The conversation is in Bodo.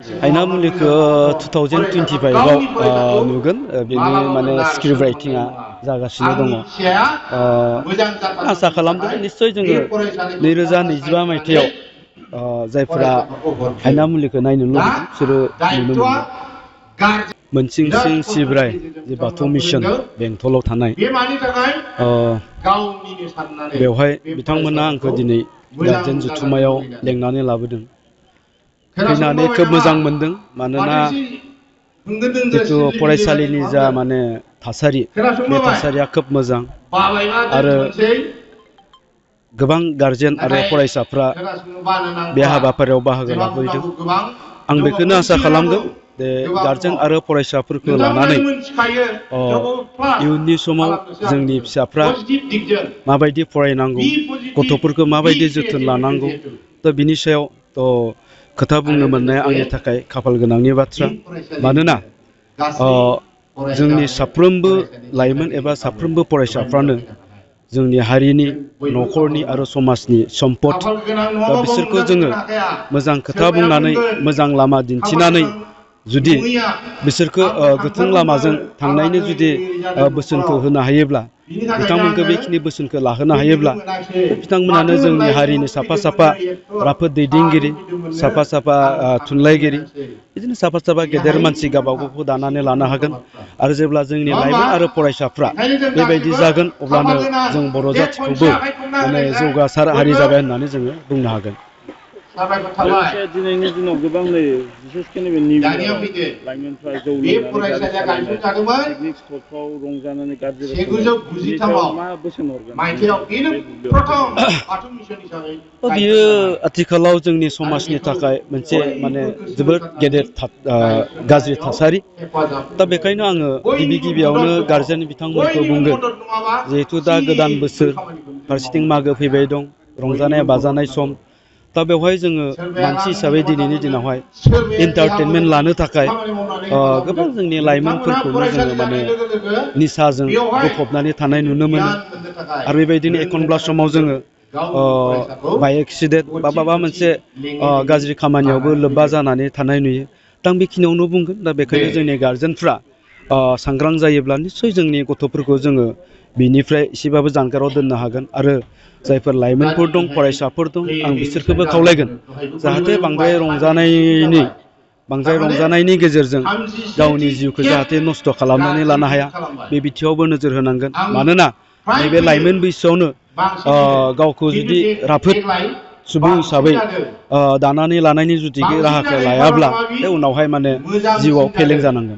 आयना मुलिखौ 2025 आव नुगोन बेनि माने स्क्रिप्ट राइटिंआ जागासिनो दङ आसा खालामदों निश्चय जोङो 2025 मायथाइयाव जायफोरा आयना मुलिखौ नायनो लुबैदों बिसोरो नुनो मोनगोन मोनसिंसिं सिब्राय जे बाथौ मिशन बेंटलाव थानाय बेवहाय बिथांमोना आंखौ दिनै गार्जेन जथुम्मायाव लेंनानै लाबोदों फैनानै खोब मोजां मोनदों मानोना जितु फरायसालिनि जा माने थासारि बे थासारिया खोब मोजां आरो गोबां गार्जेन आरो फरायसाफ्रा बे हाबाफारियाव बाहागो लाफैदों आं बेखौनो आसा खालामदों जे गार्जेन आरो फरायसाफोरखौ लानानै इयुननि समाव जोंनि फिसाफ्रा माबायदि फरायनांगौ गथ'फोरखौ माबायदि जोथोन लानांगौ दा बिनि सायाव खोथा बुंनो मोननाया आंनि थाखाय खाफाल गोनांनि बाथ्रा मानोना जोंनि साफ्रोमबो लाइमोन एबा साफ्रोमबो फरायसाफ्रानो जोंनि हारिनि न'खरनि आरो समाजनि सम्पद दा बिसोरखौ जोङो मोजां खोथा बुंनानै मोजां लामा दिन्थिनानै जुदि बिसोरखौ गोथों लामाजों थांनायनि जुदि बोसोनखौ होनो हायोब्ला बिथांमोनखौ बेखिनि बोसोनखौ लाहोनो हायोब्ला बिथांमोनानो जोंनि हारिनि साफा साफा राफोद दैदेनगिरि साफा साफा थुनलाइगिरि बिदिनो साफा साफा गेदेर मानसि गावबागावखौ दानानै लानो हागोन आरो जेब्ला जोंनि लाइमोन आरो फरायसाफ्रा बेबायदि जागोन अब्लानो जों बर' जाथिखौबो माने जौगासार हारि जाबाय होननानै जोङो बुंनो हागोन दिनैनि दिनाव गोबां नै बिसेसखि बे निउ लाइमोनफ्रा जौ लोंनानै गारि सालायनाय पिकनिक स्पटफ्राव रंजानानै गाज्रि रोखोमै मा बोसोन हरगोन बियो आथिखालाव जोंनि समाजनि थाखाय मोनसे माने जोबोद गेदेर गाज्रि थासारि दा बेखायनो आङो गिबियावनो गार्जेन बिथांमोनखौ बुंगोन जिहेथु दा गोदान बोसोर फारसेथिं मागो फैबाय दं रंजानाय बाजानाय सम दा बेवहाय जोङो मानसि हिसाबै दिनैनि दिनावहाय एन्टारटेनमेन्ट लानो थाखाय गोबां जोंनि लाइमोनफोरखौनो जोङो माने निसाजों गफबनानै थानाय नुनो मोनो आरो बेबायदिनो एखनब्ला समाव जोङो बाइ एक्सिडेन्ट बा माबा मोनसे गाज्रि खामानियावबो लोब्बा जानानै थानाय नुयो दा आं बेखिनियावनो बुंगोन दा बेखायनो जोंनि गार्जेनफ्रा सांग्रां जायोब्ला निस्सय जोंनि गथ'फोरखौ जोङो बिनिफ्राय एसेबाबो जानगाराव दोननो हागोन आरो जायफोर लाइमोनफोर दं फरायसाफोर दं आं बिसोरखौबो खावलायगोन जाहाथे बांद्राय रंजानायनि गेजेरजों गावनि जिउखौ जाहाथे नस्थ' खालामनानै लानो हाया बे बिथिङावबो नोजोर होनांगोन मानोना नैबे लाइमोन बैसोआवनो गावखौ जुदि राफोद सुबुं हिसाबै दानानै लानायनि जुदि राहाखौ लायाब्ला बे उनावहाय माने जिउआव फेलें जानांगोन